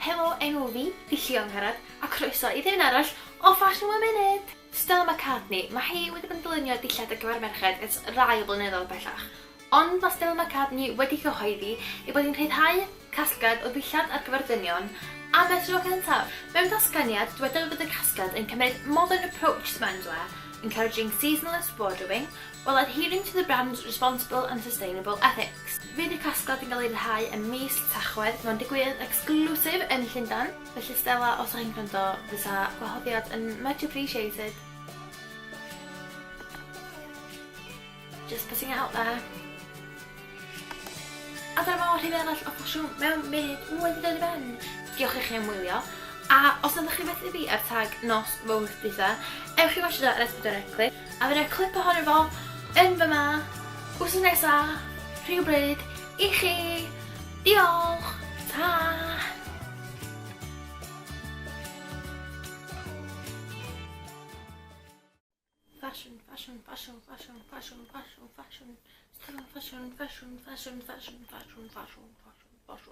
Helo, enw fi, di Llio Angharad, a croeso i ddyn arall o Fashion One Minute! Stella McCartney, mae hi wedi bod yn dylunio dillad ar gyfer merched ers rai o blynyddoedd bellach. Ond mae Stella McCartney wedi cyhoeddi ei bod hi'n rhyddhau casgliad o ddillad ar gyfer dynion am y tro cyntaf. Mewn datganiad, dywedodd fod y casgliad yn cymryd modern approach to menswear, encouraging seasonless wardrobing, while adhering to the brand's responsible and sustainable ethics. Fydd y casgliad yn cael ei ryddhau ym mis Tachwedd mewn digwyddiad exclusive yn Llundain. Felly Stella, os ydych chi'n gwrando, fysa gwahoddiad yn much appreciated. Just putting it out there. A dyna fo, rhif arall o ffasiwn mewn munud wedi dod i ben. Diolch i chi am wylio. A os nad ydych chi fethu fi ar tag nos Fawrth dwytha, ewch i watsio ar S4C Clip. A fydd 'na clip ohono fo yn fyma wsos nesa, rhywbryd, i chi. Diolch! Ta! Fashion, fashion, fashion, fashion, fashion, fashion, fashion, fashion, fashion, fashion, fashion, fashion, fashion, fashion, fashion.